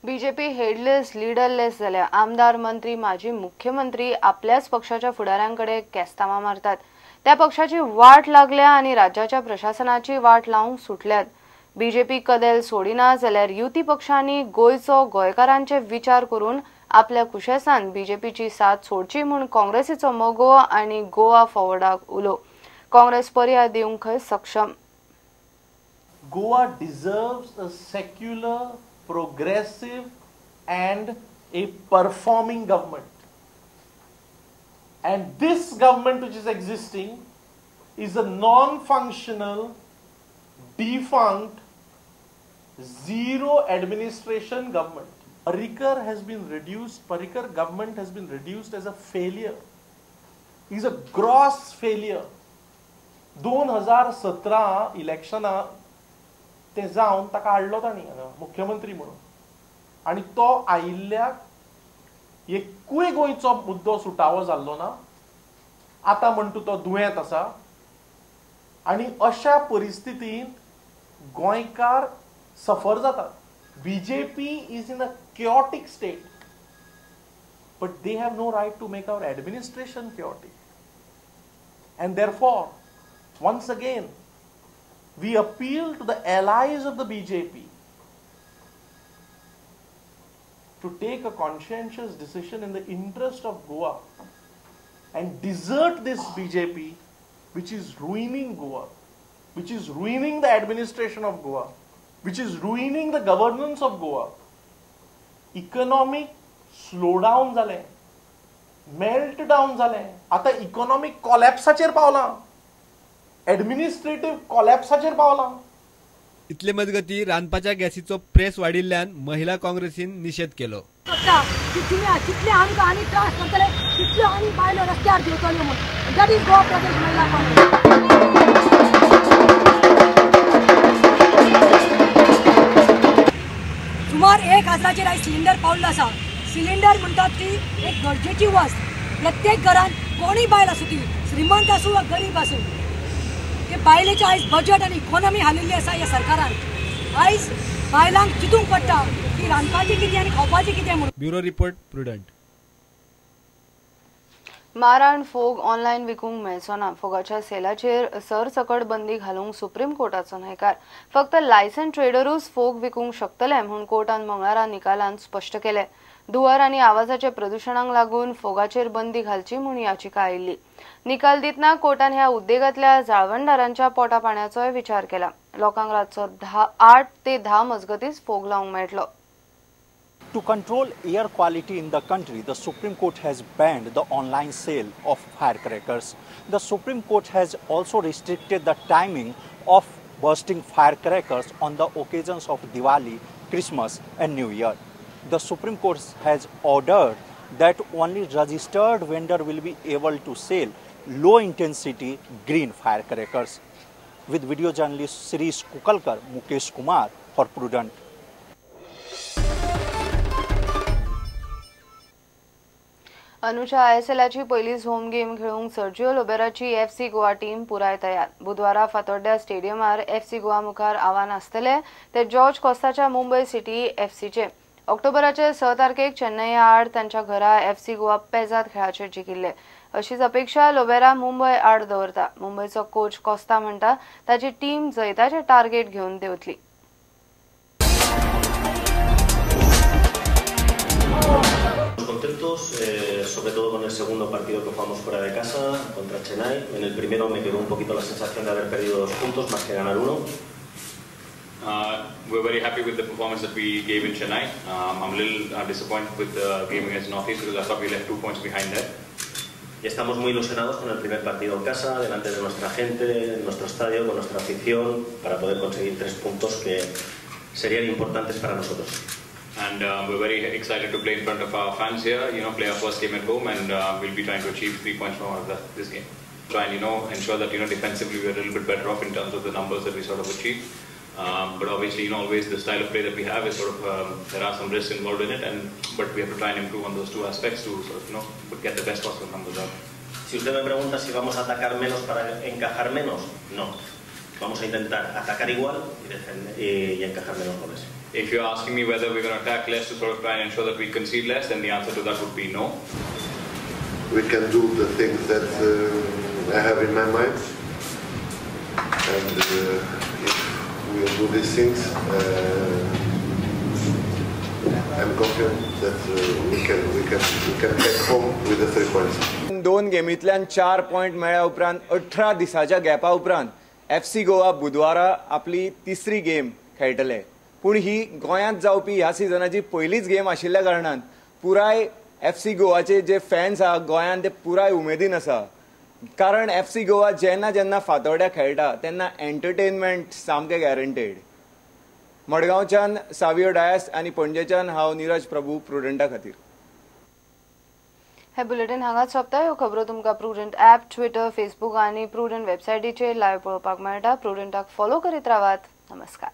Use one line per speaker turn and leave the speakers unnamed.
BJP headless लिडरलेस जाल्या. आमदार, मंत्री, माजी मुख्यमंत्री आपल्याच पक्षाच्या फुडाऱ्यांकडे केस्तांवां मारतात. त्या पक्षाची वाट लागल्या आनी राज्याच्या प्रशासनाची वाट लावंक सुटल्यात. बीजेपी कदेल सोडिना जाल्यार युती पक्षांनी गोंयचो गोंयकारांचे विचार करून आपल्या कुशेसान बीजेपीची साथ सोडची म्हूण काँग्रेसीचो मगो आनी गोवा फॉरवर्डाक उलो. काँग्रेस पर्याय दिवंक खंय सक्षम.
Goa deserves a secular, progressive and a performing government. And this government which is existing is a non-functional, defunct, zero administration government. Parrikar has been reduced, Parrikar government has been reduced as a failure. Is a gross failure. 2017 इलेक्शना ते जावन ताका हाडलो तांणी मुख्यमंत्री म्हणून आनी तो आयिल्ल्याक एकूय गोंयचो मुद्दो सुटावो जाल्लो ना. आतां म्हणटा तो दुयेंत आसा आनी अशा परिस्थितींत गोंयकार सफर जातात. BJP is in a chaotic state, but they have no right to make our administration chaotic. And therefore, once again, we appeal to the allies of the BJP to take a conscientious decision in the interest of Goa and desert this BJP, which is ruining Goa, which is ruining the administration of Goa, which is ruining the governance of Goa. Economic slowdown जालें, meltdown जालें, आतां economic कॉलॅप्साचेर पावलां, administrative कॉलॅप्साचेर पावलां.
इतले मजगती रांदपाच्या गॅसीचो press वाडिल्ल्यान महिला काँग्रेसीन निशेध केलो.
तितले आमकां आनी त्रास करतले तितल्यो आनी बायलो रस्त्यार देंवतल्यो म्हूण. That is Goa Pradesh Mahila Congress. सुमार 1000चेर आयज सिलिंडर पावल्लो आसा. सिलिंडर म्हणटात ती एक गरजेची वस्त. प्रत्येक घरान कोणूय बायल आसूं, ती श्रीमंत आसूं वा गरीब आसूं, ते बायलेचें आयज बजट आनी इकॉनॉमी हालिल्ली आसा ह्या सरकारान. आयज बायलांक चिंतूंक पडटा की रांदपाचें कितें आनी खावपाचें कितें म्हणून.
Bureau report, Prudent.
माराण फोग ऑनलायन विकूंक मेळचो ना. फोगाच्या सेलाचेर सरसकट बंदी घालूंक सुप्रीम कोर्टाचो न्हयकार. फक्त लायसन ट्रेडरूच फोग विकूंक शकतले म्हूण कोर्टान मंगळारा निकालांत स्पश्ट केलें. धुंवर आनी आवाजाच्या प्रदुशणाक लागून फोगाचेर बंदी घालची म्हूण याचिका आयिल्ली. निकाल दितना कोर्टान ह्या उद्देगांतल्या जाळवणदारांच्या पोटा पाण्याचोय विचार केला. लोकांक रातचो 8 ते 10 मजगतीच फोग लावंक मेळटलो.
To control air quality in the country, the Supreme Court has banned the online sale of firecrackers. The Supreme Court has also restricted the timing of bursting firecrackers on the occasions of Diwali, Christmas and New Year. The Supreme Court has ordered that only registered vendor will be able to sell low-intensity green firecrackers. With video journalist Shirish Kukalkar, Mukesh Kumar for Prudent.
अनुच्या आयएसएलाची पयलीच home game खेळूंक Sergio लोबेराची FC Goa team पुराय तयार. बुधवारा फातोड्ड्या स्टेडियमार FC Goa मुखार आव्हान आसतले ते George कोस्ताच्या Mumbai city एफसीचे. ऑक्टोबराचे 6 तारखेक चेन्नई आड तांच्या घरा एफसी गोवा पेजाद खेळाचेर जिखिल्ले. अशीच अपेक्षा लोबेरा मुंबय आड दवरता. मुंबयचो कोच कोस्ता म्हणटा ताची टीम जैताचे टार्गेट घेवन देंवतली.
Contentos, sobre todo con el segundo partido que jugamos fuera de casa contra Chennai. En el primero me quedó un poquito la sensación de haber perdido 2 puntos más que ganar 1.
We're very happy with the performance that we gave in Chennai. I'm a little disappointed with the game against Northeast because I thought we left 2 points behind there.
Y estamos muy ilusionados con el primer partido en casa, delante de nuestra gente, en nuestro estadio, con nuestra afición, para poder conseguir 3 puntos que serían importantes para nosotros.
And we're very excited to play in front of our fans here, you know, play our first game at home, and we'll be trying to achieve 3 points from out of this game. Try and, you know, ensure that, you know, defensively we're a little bit better off in terms of the numbers that we sort of achieve. But obviously, you know, always the style of play that we have is sort of, there are some risks involved in it, but we have to try and improve on those 2 aspects to sort of, you know, get the best possible numbers out.
Si usted me pregunta si vamos a atacar menos para encajar menos, no. Vamos a intentar atacar igual y defender y encajar menos goles.
If you're asking me whether we're going to attack less to sort of try and ensure that we concede less, then the answer to that would be no.
We can do the things that I have in my mind, and if we do these things, I'm confident that we can back home with the 3 points.
दोन गेमींतल्यान 4 point मेळ्ळ्या उपरांत 18 दिसाच्या गॅपा उपरांत FC Goa बुधवारा आपली तिसरी game खेळटले. पूण ही गोंयांत जावपी ह्या सिजनाची पयलीच गेम आशिल्ल्या कारणान पुराय FC गोवाचे जे फॅन्स आहा गोंयांत ते पुराय उमेदीन आसा. कारण FC Goa जेन्ना जेन्ना फातोड्या खेळटा तेन्ना एंटरटेनमेंट सामकें गॅरंटेड. मडगांवच्यान सावियो डायस आनी पणजेच्यान हांव नीरज प्रभू प्रुडंटा खातीर.
हे बुलेटिन हांगाच सोंपता. ह्यो खबरो तुमकां प्रुडंट ॲप, ट्विटर, फेसबूक आनी प्रुडंट वेबसायटीचेर लायव्ह पळोवपाक मेळटा. प्रुडंटाक फॉलो करीत रावात. नमस्कार.